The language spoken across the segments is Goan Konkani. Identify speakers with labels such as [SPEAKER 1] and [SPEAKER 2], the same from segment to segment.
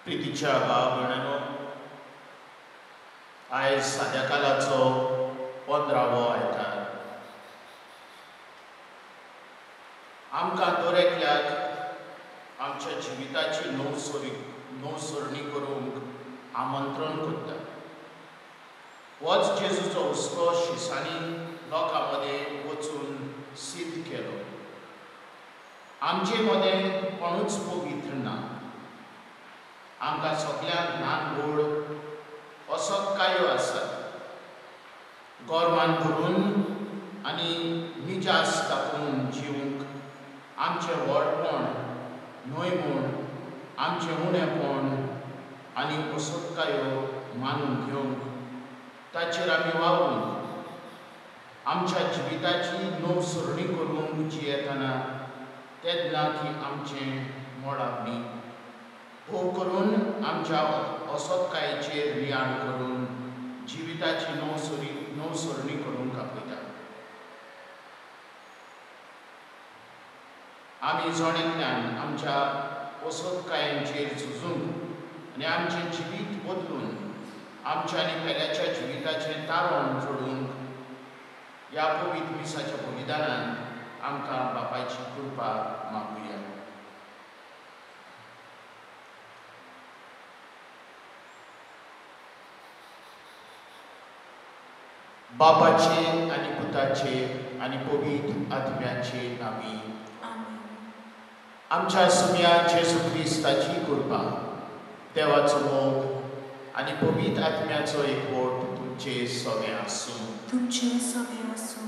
[SPEAKER 1] प्रितीच्या भाव भयणांनो, आयज साद्या कालाचो 15वो आयतार. आमकां दर एकल्याक आमच्या जिविताची नवसरणी करूंक आमंत्रण करता. होच जेजूचो हुस्को शिसांनी लोकां मदें वचून सिद्ध केलो. आमचे मदें कोणूच पवित्र ना. आमकां सगल्यांक ल्हान व्हड असत्कायो आसात. गोरवान धरून आनी मिजास दाखोवन जिवंक आमचें व्हडपण न्हय म्हूण आमचें उणेपण आनी असत्कायो मानून घेवंक ताचेर आमी वावरूंक आमच्या जिविताची नवसरणी करूंक जियेतना तेन्ना की आमचें मोडाप न्ही, भोव करून आमच्या असत्कायेचेर नियाळ करून जिविताची नवसरणी करूंक आपयता. आमी जण एकल्यान आमच्या असत्कायांचेर झुजूंक आनी आमचें जिवीत बदलून आमच्या आनी पेल्याच्या जिविताचें तारण जोडूंक ह्या पवित्र मिसाच्या बलिदानान आमकां बापायची कृपा मागुया. बापाचे आनी पुताचे आनी पवित्र आत्म्याचे नांवी आमच्या सुम्या जेजू क्रिस्ताची कृपा, देवाचो मोग आनी पवित्र आत्म्याचो एकवट तुमचे सगळे आसूं.
[SPEAKER 2] तुमचे सगळे आसूं.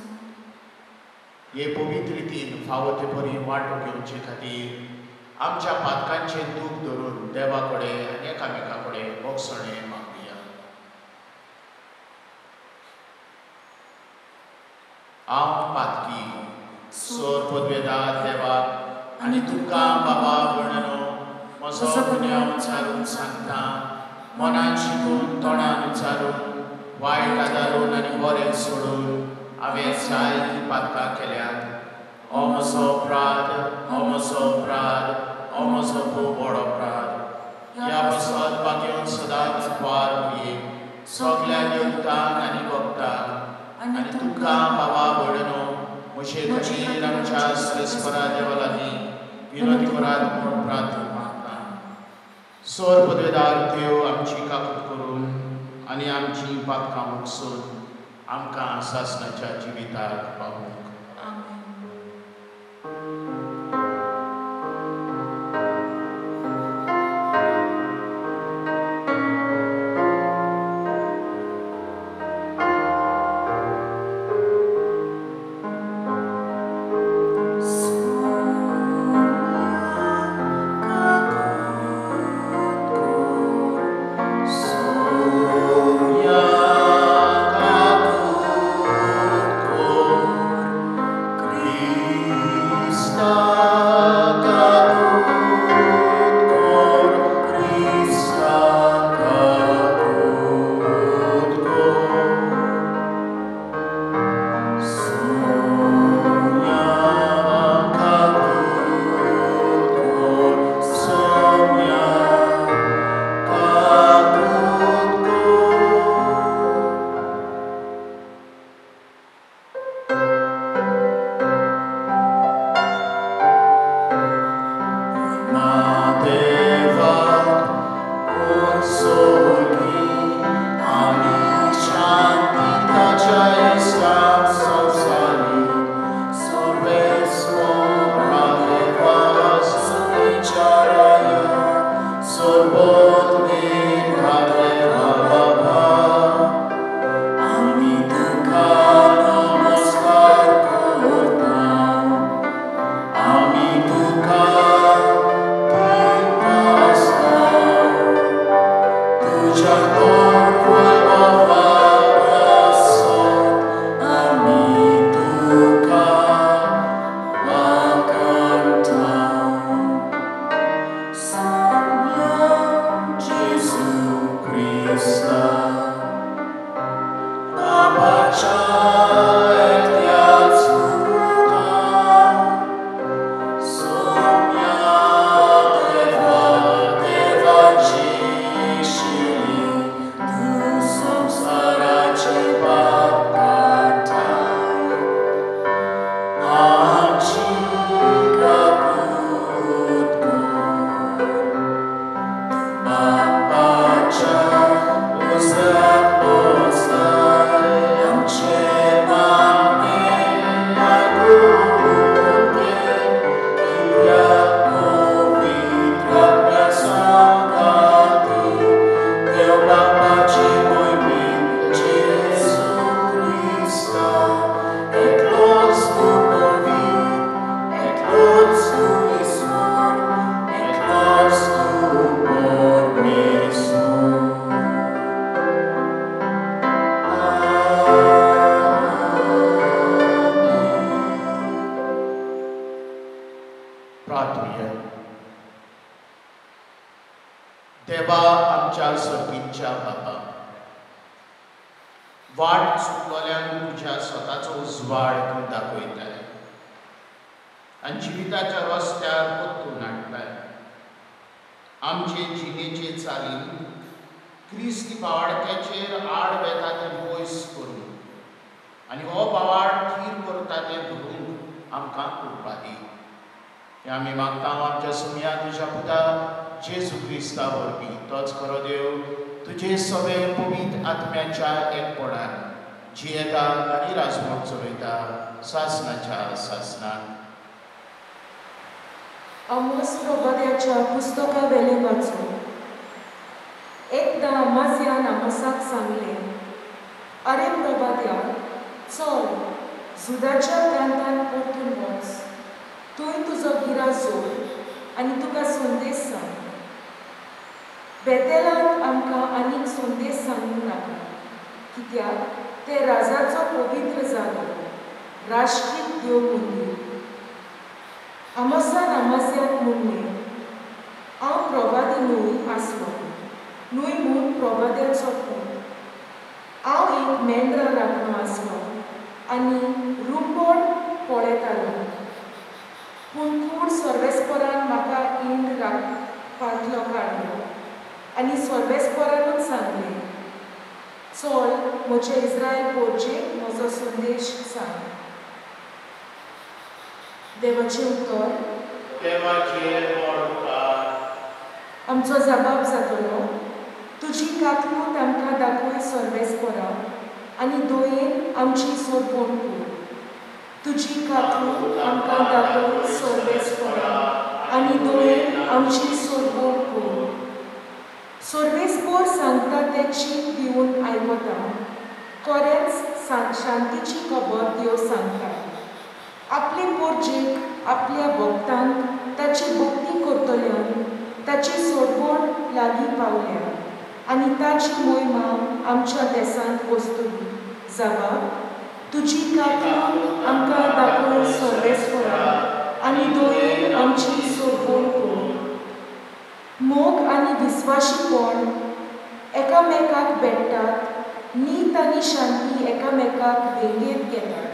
[SPEAKER 1] हे पवित्र रितीन फावो ते परी वांटो घेवचे खातीर आमच्या पातकांचें दूख धरून देवा कडेन आनी एकामेका कडेन भोगसणें मागुया. हांव पातकी सोर पदवेदार देवाक आनी तुमकां बाबा भयणांनो म्हजो गुन्यांव उच्चारून सांगता. मनान शिकून, तोंडान उच्चारून, वायट आदारून आनी बरें सोडून हांवें जायतीं पातकां केल्यात. हो म्हजो अपराध, हो म्हजो अपराध, हो म्हजो खूब व्हड अपराध. ह्या पासत भाग्योन सदांच वार मुये सगल्या देवतांक आनी भक्तांक आनी तुमकां बाबा भयणांनो म्हजे खातीर आमच्या सर्वेस्परा देवा लागीं विनोद करात म्हूण प्रार्थना मागता. सोर पदवेदार देव आमची काकूत करून आनी आमची पातकां मुकसून आमकां सासणाच्या जिविताक पावूंक.
[SPEAKER 2] Stop.
[SPEAKER 1] प्रार्थुया. देवा आमच्या सर्गीच्या बाबा, वाट चुकलोल्यांक तुज्या स्वताचो उजवाड तूं दाखयताय आनी जिविताच्या रस्त्यार परतून हाडटाय. आमचे जिणेचे चालीन क्रिस्ती बावाडक्याचेर आड वेता तें पयस करून आनी हो बावाड थीर करता तें धरूंक आमकां कृपा दी. हें आमी मागता आमच्या सुमया तुज्या पुता जेजू क्रिस्ता वरवीं, तोच खरो देव तुजे सगळे पवित्र आत्म्याच्या एकपणान जियेता आनी राजवट चलयता सासनाच्या सासनाक.
[SPEAKER 2] आमोस प्रबोध्याच्या पुस्तका वेलें वाचूं. एकदां अमासियान आमोसाक सांगलें, अरे प्रभाद्या, चल जुदाच्या प्रांतांत परतून वच, थंय तुजो गिरा जोड आनी तुका संदेश सांग. बेतेलांत आमकां आनीक संदेश सांगूंक नाका, कित्याक ते राजाचो पवित्र जागो, राष्ट्रीक देव मंदीर. आमोसान आमास्याक म्हणलें, हांव प्रभादी न्हय आसलो, न्हय म्हूण प्रभाद्याचो पूत. हांव एक मेंढरां राखणो आसलो आनी रुंबोड पळयतालो, पूण कूड सर्वेस्परान म्हाका इंड राखपांतलो काडलो आनी सर्वेस्परानूच सांगलें, चल म्हजे इस्रायल पोरचेक म्हजो संदेश सांग. देवाचें उतर. आमचो जबाब जातलो, तुजी कातकूत आमकां दाखय सर्वेस्परा आनी दयेन आमची सोडवण कर. तुजी कातकूत आमकां दाखय सर्वेस्परा आनी दयेन आमची सोडवण कर. सर्वेस्पोर सांगता तें चीत दिवन आयकता, खरेंच शांतीची खबर देव सांगता. आपले पोरजेक, आपल्या भक्तांक ताची भक्ती करतल्यांक ताची सोडवण लागीं पावल्या आनी ताची मोहिमा आमच्या देसांत वसतली. जबाब, तुजी कातकूत आमकां दाखय सर्वेस्परा आनी दयेन आमची सोडवण कर. मोग आनी विस्वाशीपण एकामेकाक भेट्टात, नीत आनी शांती एकामेकाक वेंगेंत घेतात.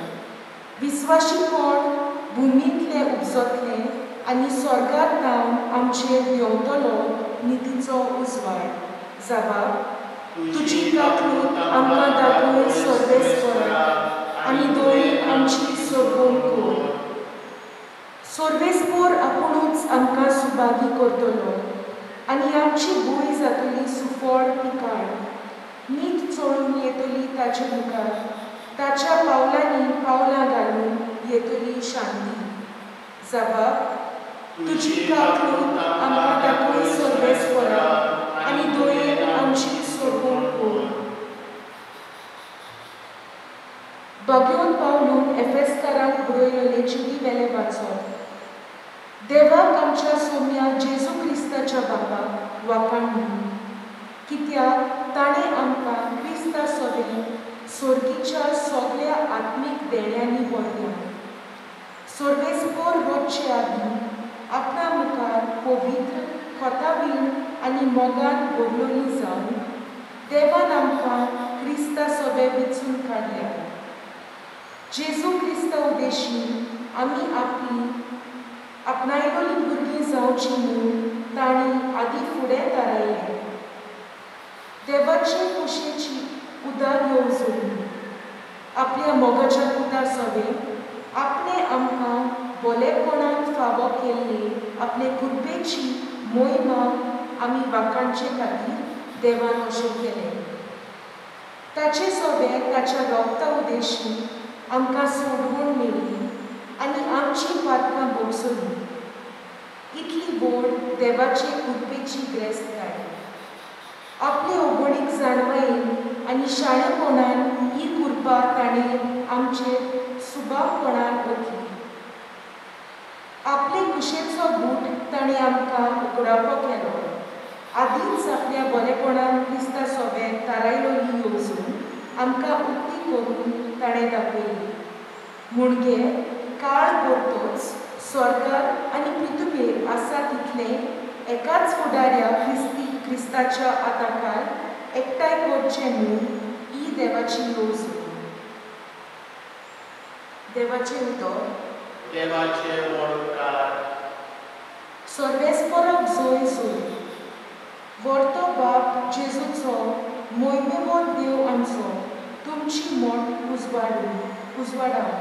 [SPEAKER 2] विस्वाशीपण भुमींतलें उपजतलें आनी स्वर्गार जावन आमचेर देंवतलो नितीचो उजवाड. जबाब, तुजी कातकूत आमकां दाखय सर्वेस्परा आनी दयेन आमची सोडवण कर. सर्वेस्पोर आपुणूच आमकां सुभागी करतलो आनी आमची भूंय जातली सुफळ पिकाळ. नीत चोळून येतली ताचे मुखार, ताच्या पावलांनी पावलां घालून येतली शांती. जबाब, तुजी कातकूत आमकां दाखय सर्वेस्परा आनी दयेन आमची सोडवण कर. बग्योन पावलून एफेसकारांक बरयलेले चिटी वेलें वाचप. देवाक आमच्या सोम्या जेजू क्रिस्ताच्या बापाक वाखाण, कित्याक ताणें आमकां क्रिस्ता सवें सोर्गीच्या सगळ्या आत्मीक देण्यांनी भरल्या. सर्वेस्पोर रोजचे आदीं आपणा मुखार पवित्र खोतावीण आनी मोगान भरलोली जावन देवान आमकां क्रिस्ता सवें विचून काडल्या. जेजू क्रिस्ता उद्देशी आमी आपली आपणायलोली भुरगीं जावची म्हूण तांणी आदीं फुडें थारायलें. देवाचे कुशेची उदार येवजण आपल्या मोगाच्या पुता सवें आपणें आमकां बोलेपणान फावो केल्ले आपले कृपेची मोहिमा आमी वाखाणचे खातीर देवान अशें केलें. ताचे सवें ताच्या रोगता उद्देशी आमकां सोडवण मेळ्ळी आनी आमची पातकां भोगसली. इतली व्हड देवाचे कृपेची ग्रेस्तकाय. आपले ओगोणीक जाणवायेन आनी शाणेपणान ही कृपा ताणें आमचेर सुबावपणान ओतली. आपले कुशेचो बूट ताणें आमकां उगडापो केलो. आदींच आपल्या बरेपणान क्रिस्ता सोबें थारायलोली येवजून आमकां उक्ती करून ताणें दाखयली. म्हणगे काळ भरतोच स्वर्गार आनी पृथ्वीर आसा तितलें एकाच फुडाऱ्या क्रिस्ताच्या आताकाल एकठांय करचें न्हू ही देवाची येवजण। देवाचें उतर।
[SPEAKER 1] देवाचे वडकार।
[SPEAKER 2] सर्वेस्पराक जोय जोय। वर्तो बाप जेजूचो मोहिमेवंत देव आमचो तुमची मोट उजवाडावन।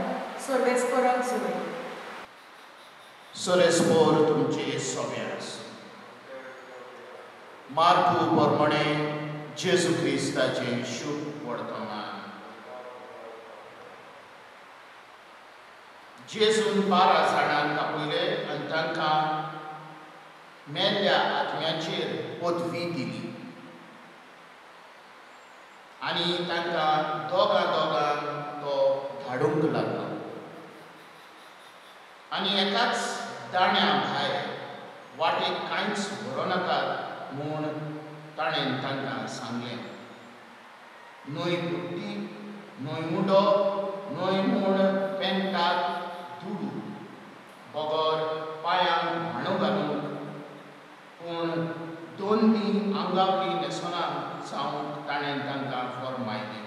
[SPEAKER 2] सर्वेस्पराक जोय।
[SPEAKER 1] सर्वेस्पर तुमचे सोबे आसूं। मार्कू प्रमाणे जेजू क्रिस्ताचें शुभ वर्तमान। जेजून 12 जाणांक आपयले आनी तांकां मेल्ल्या आत्म्याचेर पदवी दिली आनी तांकां दोगां दोगांक तो धाडूंक लागलो आनी एकाच दाण्या भायर वाटेक कांयच व्हरूं नाकात म्हूण ताणें तांकां सांगलें। न्हय बुट्टी, न्हय मुंडो, न्हय म्हूण पेंटाक दुडू बगर पांयांक व्हाणो घालूंक, पूण दोन आंगावली न्हेसणां जावंक ताणें तांकां फर्मायलें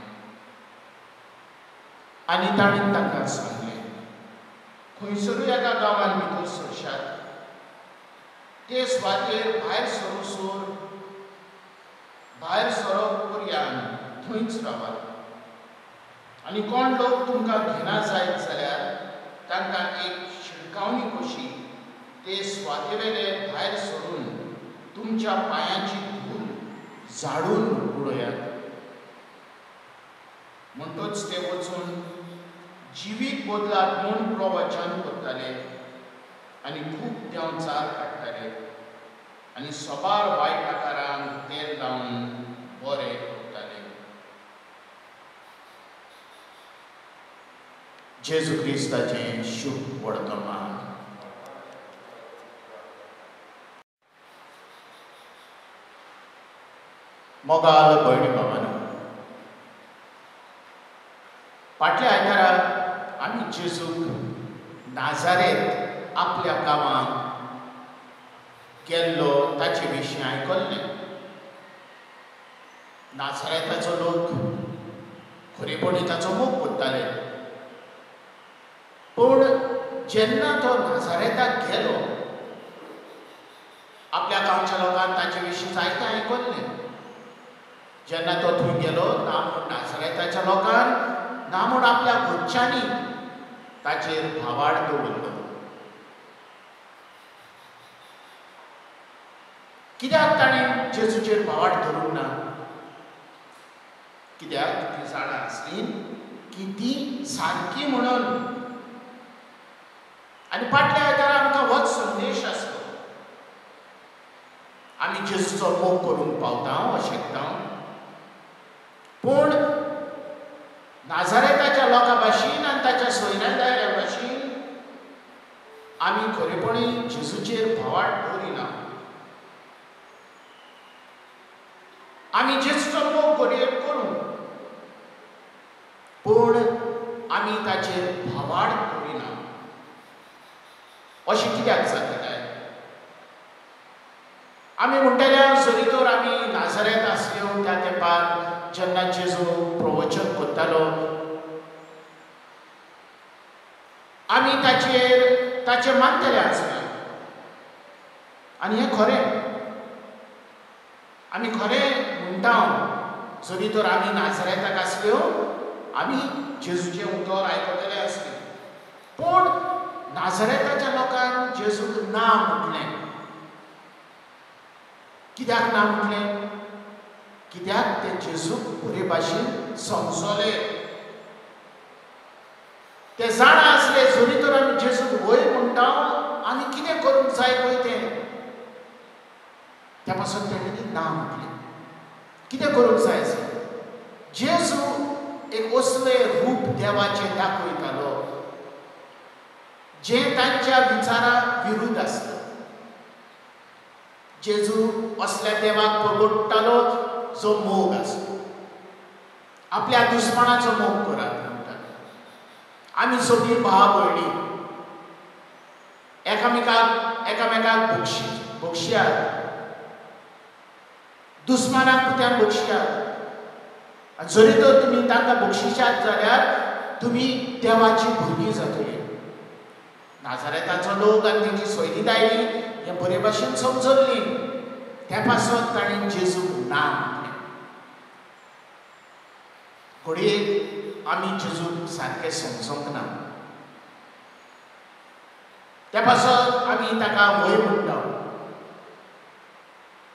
[SPEAKER 1] आनी ताणें तांकां सांगलें, खंयसरूय एका गांवांत भितर सरशात ते सुवातेर भायर सरोसर भायर सरप पर्यान थंयच रावात आनी कोण लोक तुमकां घेना जायत जाल्यार तांकां एक शिटकावणी कशी ते सुवातेवेले भायर सरून तुमच्या पांयांची धूल झाडून उडयात। म्हणटच ते वचून जिवीत बदलात म्हूण प्रवचन करताले आनी खूब देंवचार काडटाले आनी सबार वायट आकारांक तेल लावन बरे करताले। जेजू क्रिस्ताचें शुभ वर्तमान। मोगाल भयणी बाबानो, फाटल्या आयतारा आमी जेजूक नाजारेत आपल्या गांवांत गेल्लो ताचे विशीं आयकल्लें। नाजारेताचो लोक खरेपणी ताचो मोग करताले, पूण जेन्ना तो नाजारेताक गेलो आपल्या गांवच्या लोकांक ताचे विशीं जायतें आयकल्लें। जेन्ना तो थंय गेलो ना म्हूण नाजारेताच्या लोकांक, ना म्हूण आपल्या घरच्यांनी ताचेर भावाड दवरलो। कित्याक ताणें जेजूचेर भावाड धरूंक ना? कित्याक ती जाणा आसली की ती सारकी म्हणून। आनी फाटल्या आयतारा आमकां होच संदेश आसलो, आमी जेजूचो मोग करूंक पावता अशें, पूण नाजारेताच्या लोकां भाशेन आनी ताच्या सोयऱ्या दायऱ्या भाशेन आमी खरेपणी जेजूचेर भावाड दवरिना। आमी जेजूचो मोग करूं, पूण आमी ताचेर भावाड दवरिना। अशें कित्याक जाता काय? आमी म्हणटले जरी तर आमी नाजारेत आसल्यो त्या तेंपार जेन्ना जेजू प्रवचन करतालो आमी ताचेर ताचे मानतले आसले आनी हें खरें, आमी खरें म्हणटा। जरी तर आमी नाजारेताक आसल्यो आमी जेजूचें उतर आयकतले आसले, पूण नाजारेताच्या लोकांक जेजूक ना म्हटलें। कित्याक ना म्हटलें? कित्याक ते जेजूक बरे भाशेन समजले, ते जाणा आसले जरी तर आमी जेजूक वय म्हणटा आनी कितें करूंक जाय पळय तें, त्या पासून तेणी ना म्हटलें। कितें करूंक जाय आसलें? जेजू एक असलें रूप देवाचें दाखयतालो जें तांच्या विचारा विरुद्ध आसता। जेजू असल्या देवाक परगट्टालो जो मोग आसता, आपल्या दुस्मानाचो मोग करात म्हणटा। आमी सगळीं भाव भयणी एकामेकाक एकामेकाक बक्षयात, दुस्मानाक पुत्यान बक्षयात. आनी जरी तर तुमी तांकां बक्षिशात जाल्यार तुमी देवाची भुरगीं जातली. नाजारेताचो लोक आनी तेंची सोयरीत आयली हें बरे भाशेन समजल्ली, त्या पासत ताणें जेजूक ना म्हटलें. घडये आमी जेजूक सारकें समजूंक ना, त्या पासत आमी ताका वय म्हणटा.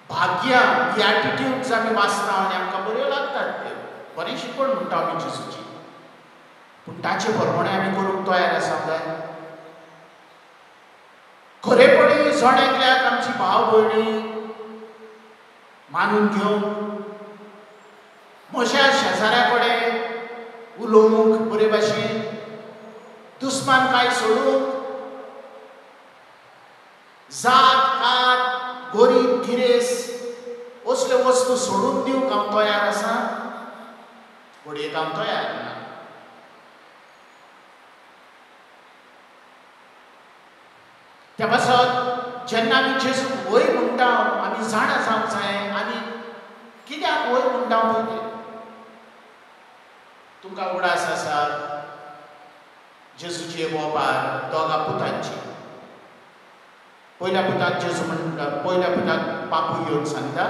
[SPEAKER 1] भाग्यां बियाटिट्यूड्स आमी वाचता आनी आमकां बऱ्यो लागतात, त्यो बरें शिकवण म्हणटा आमी जेजूची, पूण ताचे प्रमाणे आमी करूंक तयार आसा काय? खरेपणी जण एकल्याक आमची भाव भयणी मानून घेवंक, म्हज्या शेजाऱ्या कडेन उलोवंक बरे भाशेन, दुस्मान काय सोडूंक, जात कात गरीब गिरेस असल्यो वस्तू सोडून दिवंक हांव तयार आसा? घडयेक हांव तयार ना. त्या पासत जेन्ना आमी जेजूक वय म्हणटा आमी जाणा जावंक जाय आनी कित्याक वय म्हणटा पळय तें. तुमकां उगडास आसा जेजूची एक ओपार दोगा पुतांची. पयल्या पुताक जेजू म्हणटा, पयल्या पुताक बापूय येवन सांगता,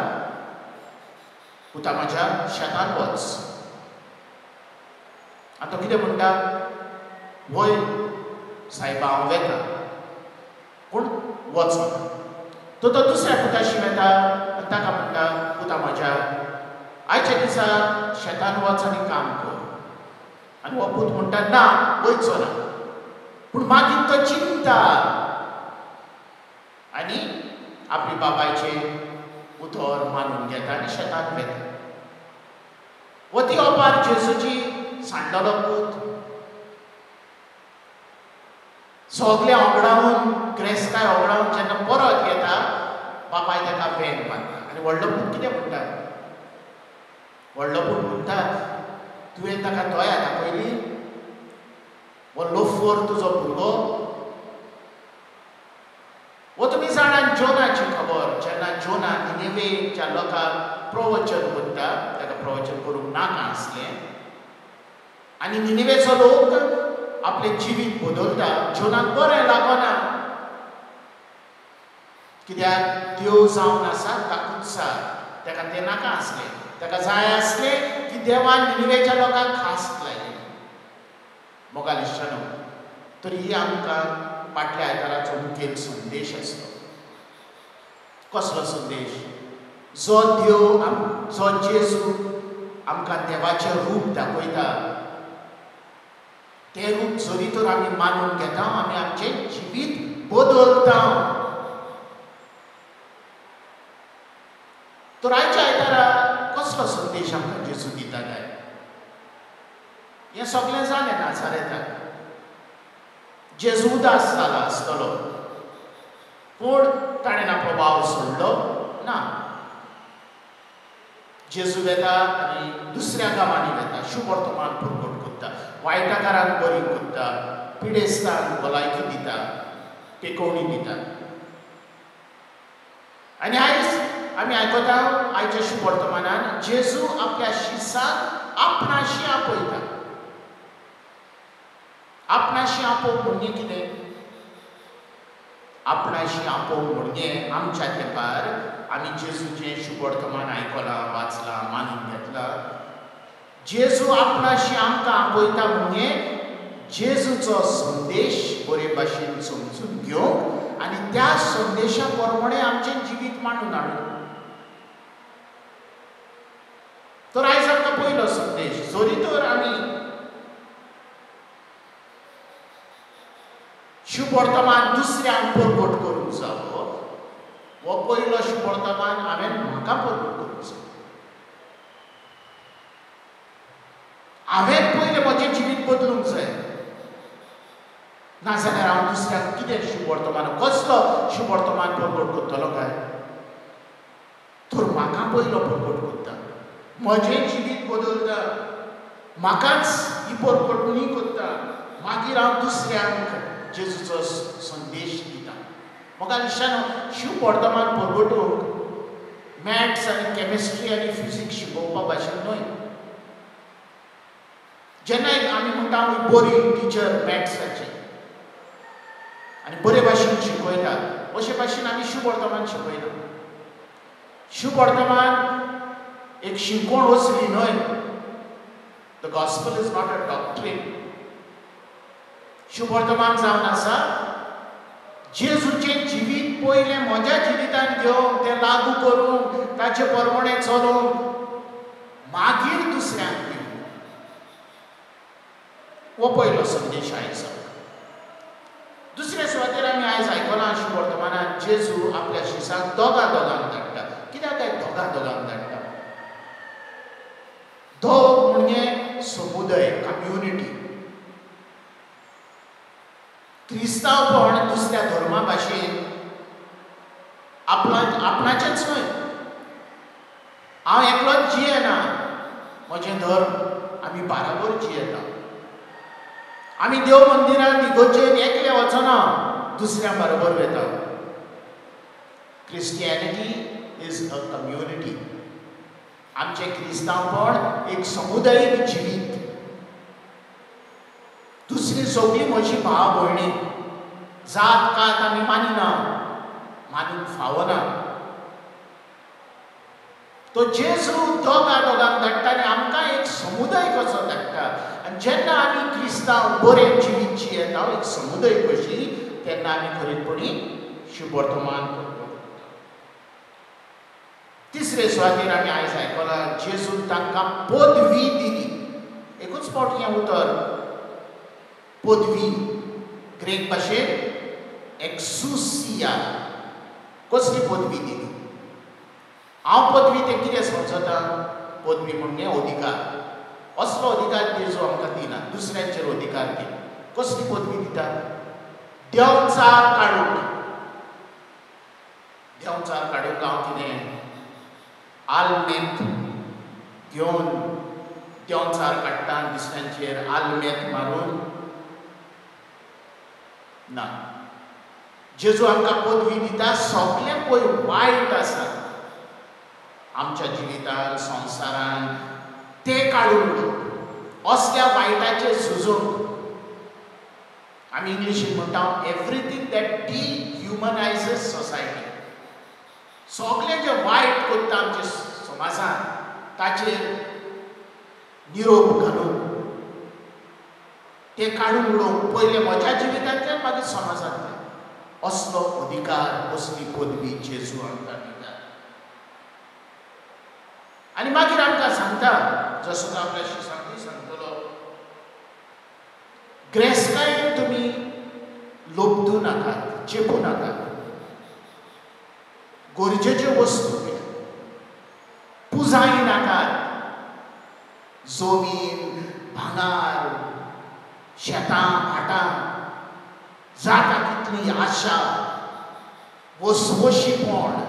[SPEAKER 1] पुता म्हज्या शेतान वच. आतां कितें म्हणटा? वय सायबा हांव वेता, पूण वचना. तो तो दुसऱ्या पुताशी वेता आनी ताका म्हणटा, पुता म्हज्या आयच्या दिसा शेतान वच आनी काम कर. आनी हो पूत म्हणटा, ना वयचो ना. पूण मागीर तो चिंता आनी आपली बापायचें उतर मानून घेता आनी शेतान वेता. हो ती ओपार जेजूची सांडलेलो पूत सगळें ओगडावन, ग्रेस्ताय ओगडावन जेन्ना परत येता बापाय ताका वेंग मारता. आनी व्हडलो पूत कितें म्हणटा? व्हडलो पूत म्हणटा, तुवें ताका दया दाखयली, हो लोफर तुजो भुरगो. हो तुमी जाणात जोनाची खबर, जेन्ना जोना निनेवेच्या लोकांक प्रवचन करता, ताका प्रवचन करूंक नाका आसलें आनी निनेवेचो लोक आपलें जिवीत बदलता. जोनाक बरें लागना, कित्याक देव जावन आसा काकुत्सार, ताका तें नाका आसलें. ताका जाय आसलें की देवान निनेवेच्या लोकांक खास लायली. मोगाल इश्टानो, तर ही आमकां फाटल्या आयताराचो मुखेल संदेश आसलो. कसलो संदेश? जो देव, जो जेजू आमकां देवाचें रूप दाखयता, तें रूप जरी तर आमी मानून घेता, आमी आमचें जिवीत बदलता. तर आयच्या आयतारा कसलो संदेश आमकां जेजू दिता काय? हें सगळें जालें नाजारेताक. जेजू उदास जाला आसतलो, पूण ताणें आपलो वावर सोडलो ना. जेजू वेता आनी दुसऱ्या गांवांनी वेता, शुभवर्तमान प्रकट करता, वायटाकारांक बरी करता, पिडेस्तांक भलायकी दिता, टेकोवणी दिता. आनी आयज आमी आयकता आयच्या शुभवर्तमानान जेजू आपल्या शिसाक आपणाशी आपयता. आपणाशी आपोवप म्हणजे कितें? आपणाशी आपोवप म्हणजे आमच्या तेंपार आमी जेजूचें शुभवर्तमान आयकलां, वाचलां, मानून घेतलां. जेजू आपणाशी आमकां आपयता म्हणजे जेजूचो संदेश बरे भाशेन समजून घेवंक आनी त्या संदेशा प्रमाणे आमचें जिवीत मांडून हाडूंक. तर आयज आमकां पयलो संदेश, जरी तर आमी शुभवर्तमान दुसऱ्यांक प्रकट करूंक जावो, हो पयलो शुभवर्तमान हांवें म्हाका प्रकट करूंक जाय. हांवें पयलें म्हजें जिवीत बदलूंक जाय, नाजाल्यार हांव दुसऱ्यांक कितें शुभवर्तमान, कसलो शुभवर्तमान प्रकट करतलो काय? तर म्हाका पयलो प्रकट करता, म्हजें जिवीत बदलता, म्हाकाच ही परकटणी करता, मागीर हांव दुसऱ्यांक जेजूचो संदेश दिता. म्हाका इश्टानो शिववर्तमान परगटूंक मॅथ्स आनी केमिस्ट्री आनी फिजिक्स शिकोवपा भाशेन न्हय. जेन्ना आमी म्हणटा आमी बरी टिचर मॅथ्साची आनी बरे भाशेन शिकयतात, अशे भाशेन आमी शुभवर्तमान शिकयना. शुभवर्तमान एक शिकवण असली न्हय. The gospel is not a doctrine. शुभवर्तमान जावन आसा जेजूचें जिवीत पयलें म्हज्या जिवितान घेवंक, तें लागू करूंक, ताचे प्रमाणे चलोवंक, मागीर दुसऱ्यांक दिवंक. हो पयलो संदेश आयज. दुसरे सुवातेर आमी आयज आयकलां शुभवर्तमानान जेजू आपल्या शिसांक दोगां दोगांक धाडटा. कित्याक काय दोगां दोगांक धाडटा? दोग म्हणजे समुदाय, कम्युनिटी. क्रिस्तांवपण दुसऱ्या धर्मा भाशेन आपणाचेच न्हय. हांव एकलोच जियेना, म्हजें धर्म आमी बाराबर जियेता. आमी देव मंदिरान इगर्जेन एकले वचना, दुसऱ्या बरोबर वता. Christianity is a community. आमचें क्रिस्तांवपण एक समुदायीक जिवीत. दुसरी सगळी म्हजी भाव भयणी, जात कात आमी मानिना, मानूंक फावना. तो जेजू दोगां दोगांक धाडटा आनी आमकां एक समुदाय कसो धाडटा. आनी जेन्ना आमी क्रिस्तांव बरें जिवीत जियेता एक समुदाय कशी, तेन्ना आमी खरेपणी शुभवर्तमान करता. तिसरे सुवातेर आमी आयज आयकलां जेजून तांकां पदवी दिली. एकूच फावट हें उतर पदवी, ग्रीक भाशेन एक्सुसिया. कसली पदवी दिली? हांव पदवी तें कितें समजता? पदवी म्हणजे अधिकार. असलो अधिकार जेजू आमकां दिना, दुसऱ्यांचेर अधिकार दिना. कसली पदवी दिता? देंवचार काडूंक. देंवचार काडूंक हांव कितें आलमेत घेवन देंवचार काडटा दुसऱ्यांचेर आलमेत मारून? ना. जेजू आमकां पदवी दिता सगळें पळय वायट आसा आमच्या जिवितान, संवसारान, तें काडून उडोवप, असल्या वायटाचेर झुजूंक. आमी इंग्लिशीन म्हणटा एवरीथींग that डिह्युमनायझीस सोसायटी. सगळें जें वायट करता आमच्या समाजान ताचेर निरोप घालून तें काडून उडोवंक पयलें म्हज्या जिवितांतल्यान, मागीर समाजांतल्यान. असलो अधिकार, असली पदवी जेजू आमकां दिता. आनी मागीर आमकां सांगता, जसो तो आपल्या शिसांकूय सांगतलो, ग्रेस्तायेन तुमी लोबदूं नाकात, चेपूं नाकात. गरजेच्यो वस्तू पुजाय नाकात. जमीन, भांगर, शेतां, भाटां, जाता तितली आशा, वसवशीपण.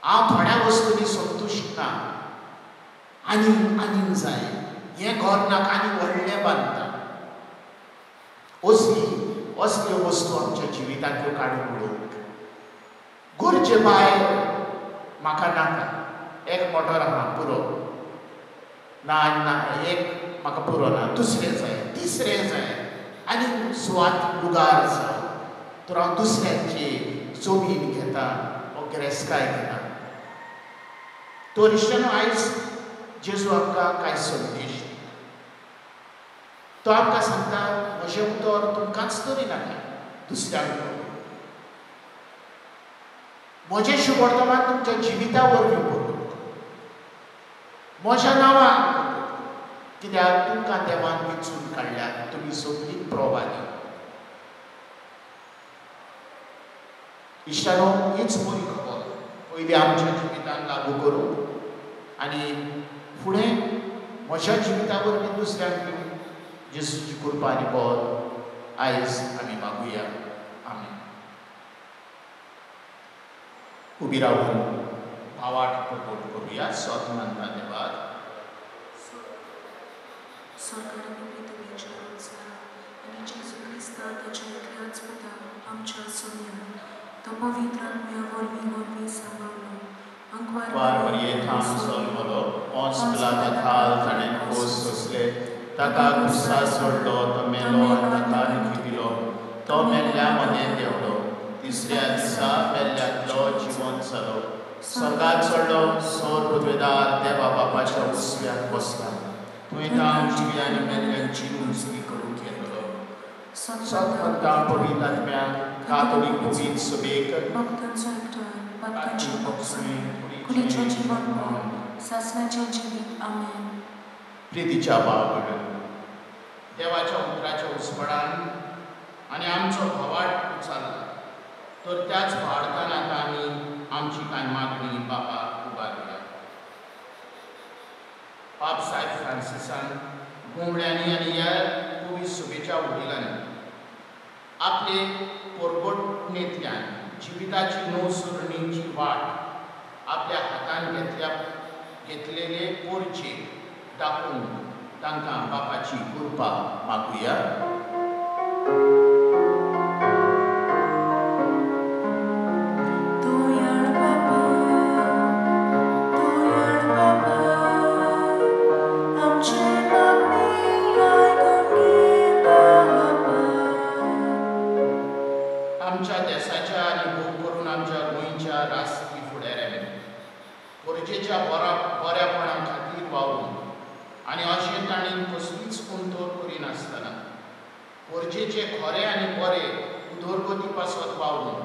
[SPEAKER 1] हांव थोड्या वस्तूंनी संतुश्ट ना, आनीक आनीक जाय, हें घर नाका आनी व्हडलें बांदता. असली असल्यो वस्तू आमच्या जिवितांतल्यो काडून उडोवंक. गरजे भायर म्हाका नाका. एक मोटर आहा पुरो ना, ना एक म्हाका पुरो ना, दुसरें जाय, तिसरें जाय, आनी सुवात लुगार जाय तर हांव दुसऱ्यांची जमीन घेता वो गिरेस्तकाय घेता. तो इश्टानो आयज जेजू आमकां कांय संदेश दिता. तो आमकां सांगता म्हजें उतर तुमकांच तरी नाका, दुसऱ्यांक. म्हजें शुभवर्तमान तुमच्या जिविता वरवीं परगटता, म्हज्या नांवान. कित्याक तुमकां देवान विंचून काडल्यात, तुमी सगळीं प्रवादी. इश्टानो हीच बरी खबर पयलीं आमच्या जिवितान लागू करूंक आनी फुडें म्हज्या जिविता वरवीं दुसऱ्यांक दिवंक जेजूची कृपा आनी बळ आयज आमी मागुया. आमेन. उबी रावून भावार्थ प्रकट करूया. स्वत मानता देवाक.
[SPEAKER 2] सरकार
[SPEAKER 3] आमच्या सोम्या तो पवित्र आत्म्या वरवीं वरवीं सांबाळ्ळो.
[SPEAKER 1] वारवरये सोलमलो पोंस पिलाता खाल ताणें खोस सोंसले, ताका खुर्सा सोडलो, तो मेलो आनी ताका निकी दिलो. तो मेल्ल्या मदें देंवलो, तिसऱ्या दिसा मेल्ल्यांतलो जिवंत जालो, स्वर्गात चडलो, सोर पदवेदार देवा बापाच्या उस्व्याक बसला. थंय तांव जिवी आनी मेल्ल्यांची उजवी करूंक येतलो. सत पवित्र आत्म्याक कातोलीक पवित्र सभेक
[SPEAKER 3] भक्तांचो एकठांय पातकांची भोगसणी कुडीचें जीवन सासणाचें जिवीत. आमेन.
[SPEAKER 1] प्रितीच्या भाव, देवाच्या उतराच्या उस्पडान आनी आमचो भावार्थ उचारला तर त्याच भावार्थान आतां आमी आमची कांय मागणी बापाक उबारुया. पाप साहेब फ्रांसिसान घुंवड्यांनी आनी ह्या पवित्र सभेच्या वडिलांनी आपले पोरगोटणेंतल्यान जिविताची नवसरणीची वाट आपल्या हातान घेतलेले पोरचे दाखोवन तांकां बापाची कृपा मागुया. आमच्या देसाच्या आनी भोव करून आमच्या गोंयच्या राजकी फुडाऱ्यांनी गरजेच्या बऱ्यापणा खातीर वावरून आनी अशें तांणी कसलीच गुंतवणूक करिनासतना गरजेचे खरे आनी बरे उदरगती पासत वावरून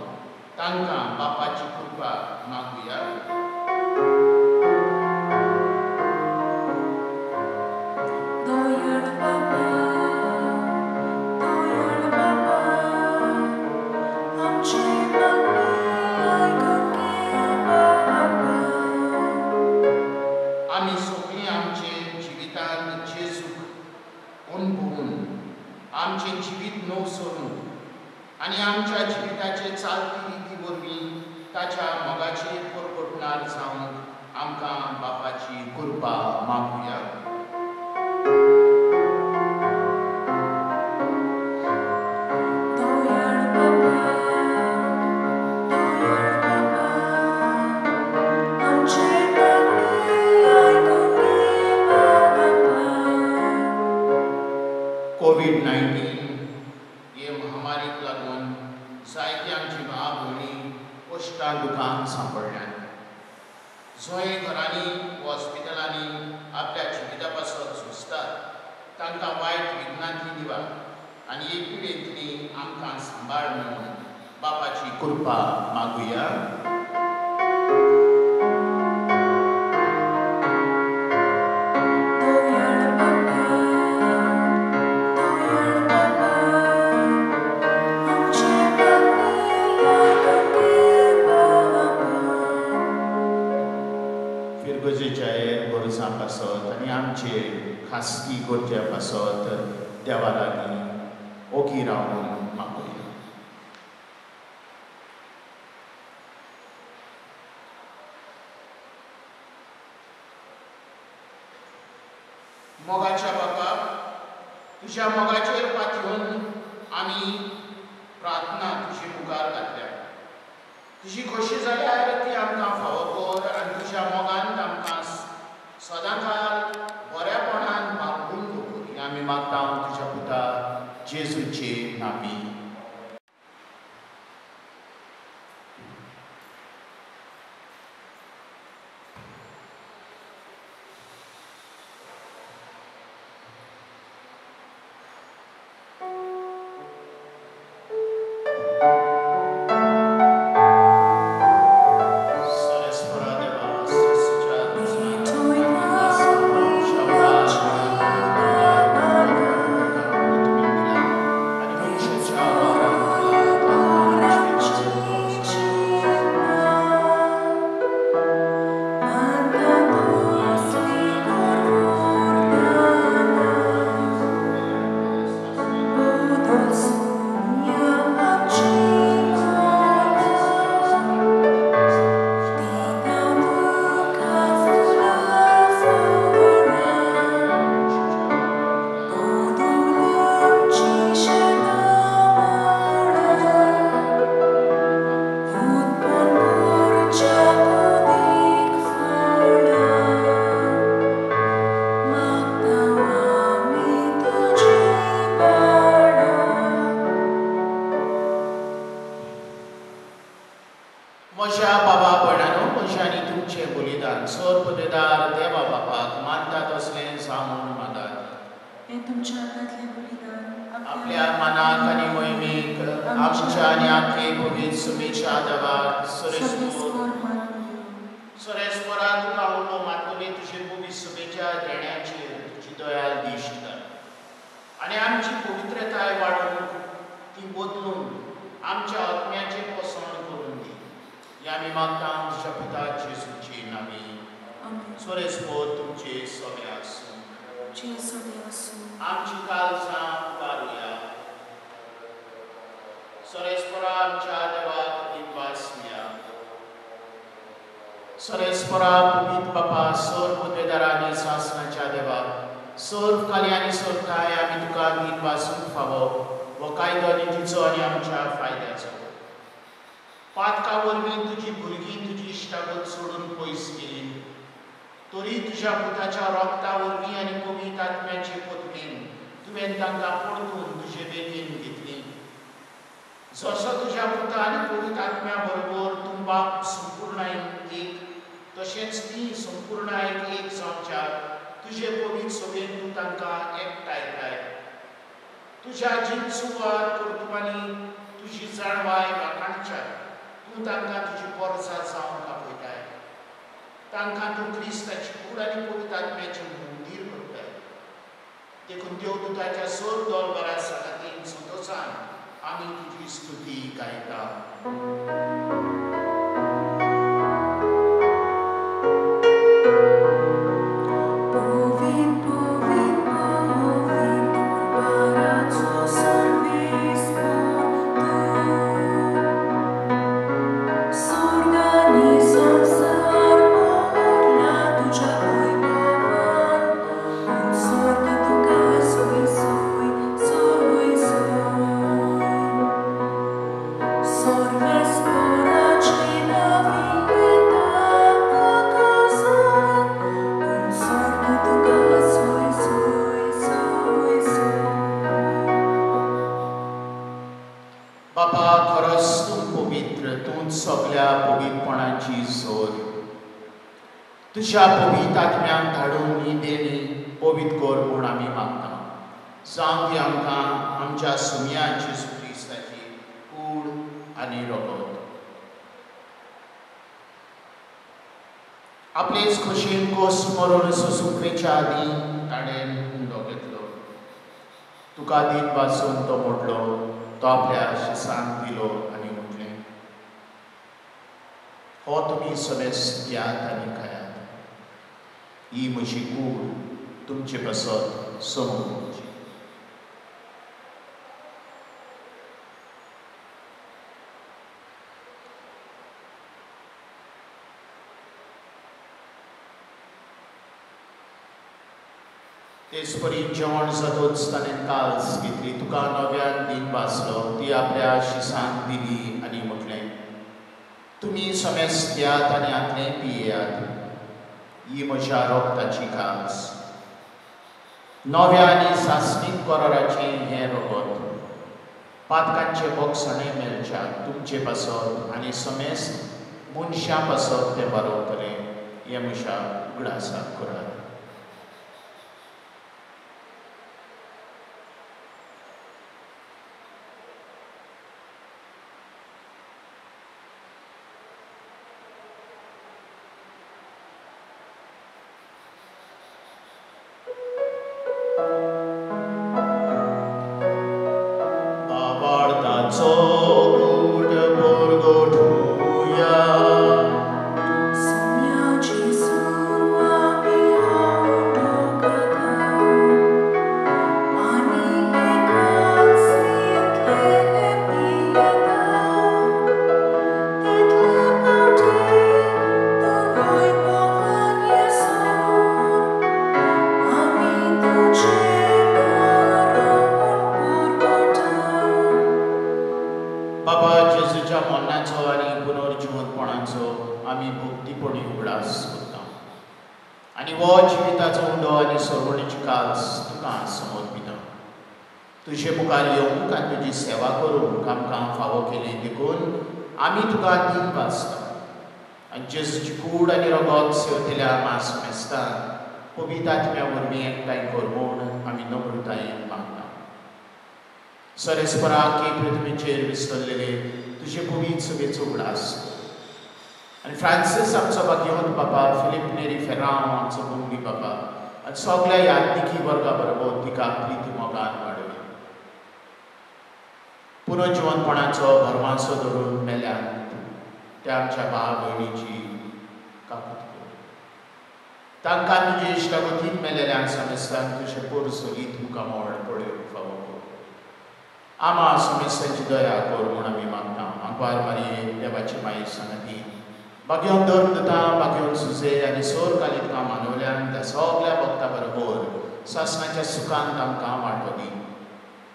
[SPEAKER 1] तांकां बापाची कृपा मागुया. आमी सगळीं आमचे जिवितांत जेजूक अणभवून आमचें जिवीत नव सरून आनी आमच्या जिविताचे चालती रिती वरवीं ताच्या मोगाचेर परगटणार जावंक आमकां बापाची कृपा मागुया. कोवीड-19 हे महामारीक लागून जायती आमची भाव भयणी कश्टां दुखांक सांपडल्यात. जंय घरांनी हॉस्पिटलांनी आपल्या जिविता पासत झुजतात तांकां वायट विघ्नांतली दिवा आनी हे पिडेंतली आमकां सांबाळ म्हणून बापाची कृपा मागुया. गरजां पासत आनी आमचे खासगी गरजे पासत देवा लागीं ओगी रावन मागुया. मोगाच्या बापा, तुज्या मोगाचेर पातयेवन आमी प्रार्थना तुजे मुखार घातल्या. तुजी खोशी जाल्यार ती आमकां फावो कर आनी तुज्या मोगान आमकां सदांकाल बऱ्यापणान बांदून दवर. आमी मागता तुज्या पुता जेजूचे नांवी.
[SPEAKER 3] Sonia. तुमच्या आंगांतलें बलिदान
[SPEAKER 1] आपल्या मनाक आनी मोहिमेक आमच्या आनी आखे पवित्र सुमेच्या देवाक
[SPEAKER 3] सर्वेस्पोर मानूया.
[SPEAKER 1] सोरेस्पोरा तुका उलो मातोली तुजे पवित्र सुमेच्या देण्याचेर तुजी दयाल दिश्ट कर आनी आमची पवित्रताय वाडोवन ती बदलून आमच्या आत्म्याचें पोसण करून दी. ह्या आमी मागता तुज्या पुता जेजूचे नांवी. सोरेस्पोर तुमचे सगळे आसूं. आमची काळजां उबारुया. सोरेस्पोरा आमच्या देवाक दिनवासुया. सोरेस्पोरा पवित्र बापा सोर पदवेदारा आनी सासणाच्या देवाक सोर काली आनी सोरताय आमी तुका दिनवासूंक फावो हो कायदो नितीचो आनी आमच्या फायद्याचो. पातका वरवीं तुजी भुरगीं तुजी इश्टागत सोडून पयस गेली तरी तुज्या पुताच्या रोगता वरवीं आनी पवित्र आत्म्याचे पोतमेन तुवें तांकां परतून तुजे बेगीन घेतली. जसो तुज्या पुता आनी पवित्र आत्म्या बरोबर तूं बाप संपूर्णायेन एक तशेंच ती संपूर्णायेन एक जावच्या तुजे पवित्र सभेन तूं तांकां एकठांयताय. तुज्या जिनसुवार कर्तुबांनी तुजी जाणवाय वाखाणच्या तूं तांकां तुजी पोरसा जावंक आपयताय. तांकां तूं क्रिस्ताची कूड आनी पवित्र आत्म्याचें मंदीर करताय. देखून देवदूताच्या सोर दोलभरा सांगातीन संतोशान आमी तुजी स्तुती गायता. तुज्या पवित्र आत्म्याक धाडून ही देणी पवित्र कर म्हूण आमी मागता. जावं ती आमकां आमच्या सुम्या जेजू क्रिस्ताची कूड आनी रगत. आपलेच खोशयेन कोस मरण सोसूंक वेच्या आदीं ताणें उंडो घेतलो. तुका दिन वाचून तो मोडलो, तो आपल्या शिसांक दिलो आनी म्हटलें, हो तुमी समेस्त घेयात आनी खायात. ही म्हजी कूड तुमचे पासत समोवची. तेच परी जेवण जातूच ताणें काल्स घेतली, तुका नव्यान दिन वाचलो, ती आपल्या शिसांक दिली आनी म्हटलें, तुमी समेस्त घेयात आनी हांतलें पियेयात. ही म्हज्या रोगताची कास. नव्या आनी सासणीक कराराचें हें रगत पातकांचें बोगसणें मेळच्या तुमचे पासत आनी समेस्त मनशां पासत तें बरोवतलें. हें म्हज्या उगडासाक करात. तुजे मुखार येवंक आनी तुजी सेवा करूंक आमकां फावो केली देखून आमी तुका दिन वाचता आनी जेजूची कूड आनी रगत सेवतल्या मास मेस्तान पवित्र आत्म्या वरवीं एकठांय कर म्हूण आमी नम्रतायेन मागता. सरेस्पराक पृथ्वीचेर विसरलेले तुजे पवित्र सभेचो उगडास आनी फ्रांसीस आमचो भाग्यवंत बाबा, फिलीप नेरी फेरांव आमचो मुंबी बाबा आनी सगळ्या यादनिकी वर्गा बरोबर तिका प्रिती मोगान वाडय. पुनर्जिवनपणाचो भरमासो धरून मेल्यान त्या आमच्या भाव भयणीची काकूत कर. तांकां तुजे इश्टागतीन मेलेल्या समेस्तांक तुजें पोरसोलीत मुखामळ पळोवंक फावो कर. आमा समेस्तांची दया कर म्हूण आमी मागता. आंकवार मारये देवाची माई सांगती भाग्योन धर्म दिता, भाग्योन सुजे आनी सोर कालितकां मानवल्यान त्या सगल्या भक्ता बरोबर सासणाच्या सुखान तांकां वांटो दी.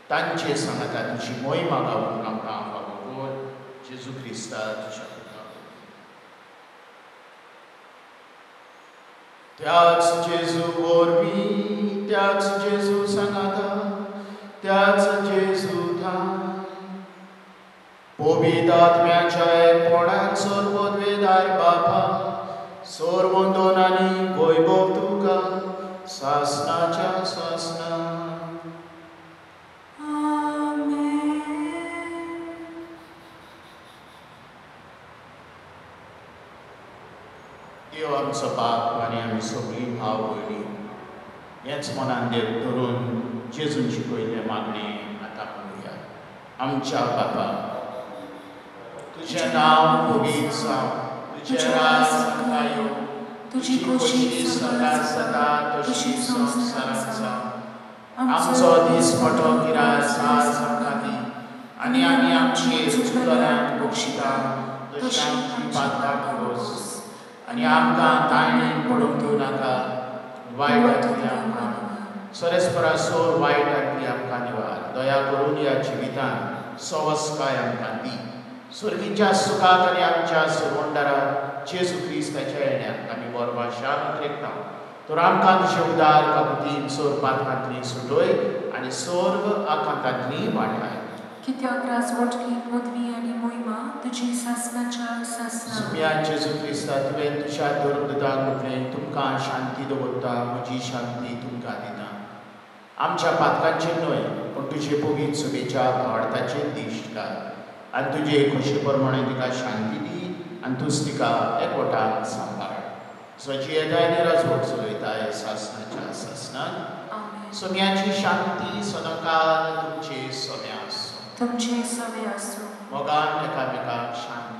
[SPEAKER 1] तांचे सांगाता तुजी मोहिमा गावूंक आमकां फावो कर. जेजू क्रिस्ता तुज्या पुता. त्याच जेजू वरवीं, त्याच जेजू सांगाता, त्याच जेजू थांय पवित्र आत्म्याच्या एकपणान सर्वोद्वेदार बापा सर्वंदन आनी वैभव तुका सासणाच्या सासणा. देव आमचो बाप आनी आमी सगळीं भाव भयणी हेच मनान देव धरून जेजून शिकयल्लें मागणें आतां म्हणुया. आमच्या बापा, तुजें नांव पवित्र जावं, तुजें राज आमकां येवं, तुजी खोशी स्वर्गांत जाता तशी संवसारांत जावं. आमचो दीसपटो गिरास आज आमकां दी आनी आमी आमची चुकल्यांक बक्षिता तशी आमची पातकां खोस आनी आमकां ताळणेन पडूंक दिवं नाका, वायटांतली आमकां सरेस्परा सोर वायटांतली आमकां निवार. दया करून ह्या जिवितान सवस्काय आमकां दी. सुर्गीच्या सुखाक आनी आमच्या सुरवंडाराक जेजू क्रिस्ताच्या येण्याक आमी बरबाशान उतरेकता. तर आमकां तुजे उदार काकुतीन सोर पातकांतली सुटय आनी सर्व आकांतांतली वाटाय.
[SPEAKER 3] कित्याक राजवटकी पदवी आनी मोहिमा तुजी सासणाच्या सासणा.
[SPEAKER 1] सुम्या जेजू क्रिस्ता, तुवें तुज्या धर्मदूतांक म्हटलें, तुमकां शांती दवरता, म्हजी शांती तुमकां दिता. आमच्या पातकांचेर न्हय पूण तुजे पवित्र सभेच्या भावार्थाचेर दिश्ट घाल आनी तुजे खोशे प्रमाणे तिका शांती दी आनी तूंच तिका एकवटान सांबाळ. स्वची येताय आनी राजवट चलयताय सासणाच्या सासणान. सोम्याची शांती सदांकाल तुमचे सोम्या आसूं.
[SPEAKER 3] तुमचे सवे आसूं.
[SPEAKER 1] मोगान एकामेकांक शांती.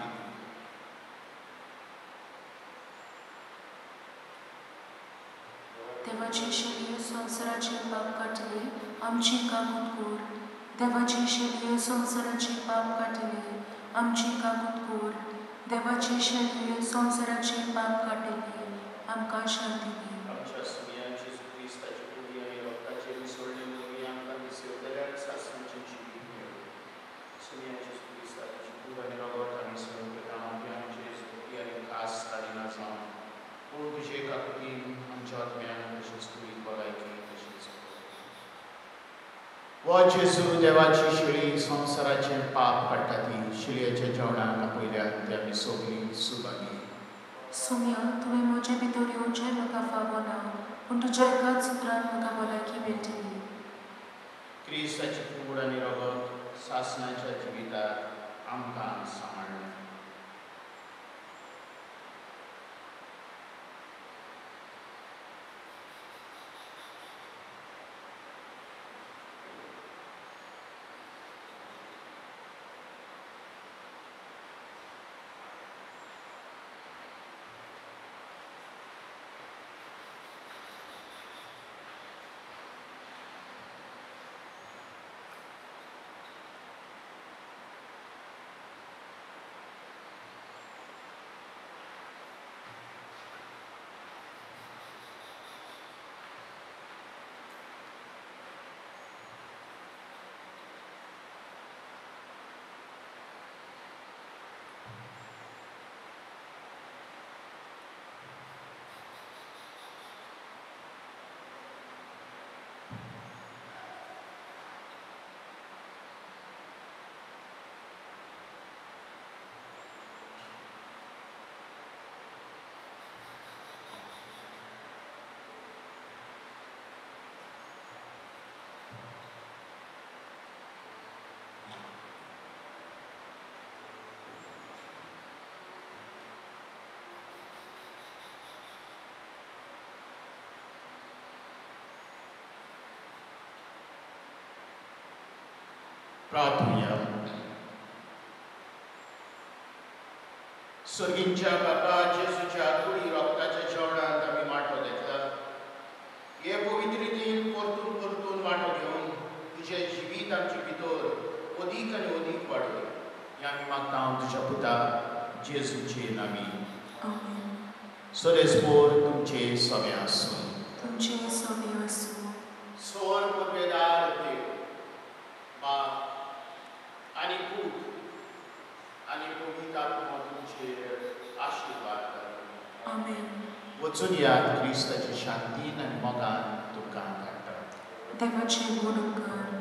[SPEAKER 3] देवाचे शेळये संवसाराचे पाप काडटले आमची काकूत कर. देवाचे शेळये संवसाराचे पाप काडटले आमची काकूत कर. देवाचे शेळये संवसाराचे पाप काडटले आमकां शांती दी.
[SPEAKER 1] आमच्या सुम्या जेजू क्रिस्ताची कुडी आनी रक्ताचे मिसळणे वरवीं आमकां दिसवतल्यान सासणाचें जिवीत मेळूं. सुम्या जेजू क्रिस्ताची कूड आनी रगत आमी समर्पिता, आमचेर सुखी आनी खास काडिना जावं, पूण तुजे काकुतीन आमच्या आत्म्यान तशेंच कुडीक भलायकी तशेंच. हो जेजू देवाची शेळी संवसाराचें पाप काडटा ती शेळयेच्या जेवणाक आपयल्यात ते आमी सगळीं सुभागी.
[SPEAKER 3] सोम्या, तुवें म्हजे भितर येवचें म्हाका फावना, पूण तुज्या एकाच उतरान म्हाका भलायकी मेळटली.
[SPEAKER 1] क्रिस्ताची कूड आनी रगत सासणाच्या जिविताक आमकां सांबाळ्ळें. प्रार्थुया. सर्गींच्या बाबा जेजूच्या कुडी रोगताच्या जेवणांत आमी वांटो घेतला. हे पवित्रितीन परतून परतून वांटो घेवन तुजें जिवीत आमचे भितर अदीक आनी अदीक वाडय हें आमी मागता तुज्या पुता जेजूचे नामी. सोरेस्पोर तुमचे सगळे आसूं.
[SPEAKER 3] तुमचे सगळे आसूं.
[SPEAKER 1] सोर पुर्वेदार देव बाप आनी पूत आनी पवित्र आत्मो तुमचेर आशिर्वाद घालूं.
[SPEAKER 3] आमेन.
[SPEAKER 1] वचून यात क्रिस्ताची शांतीन आनी मोगान तुमकां धाडटा.
[SPEAKER 3] देवाचे गुण कर.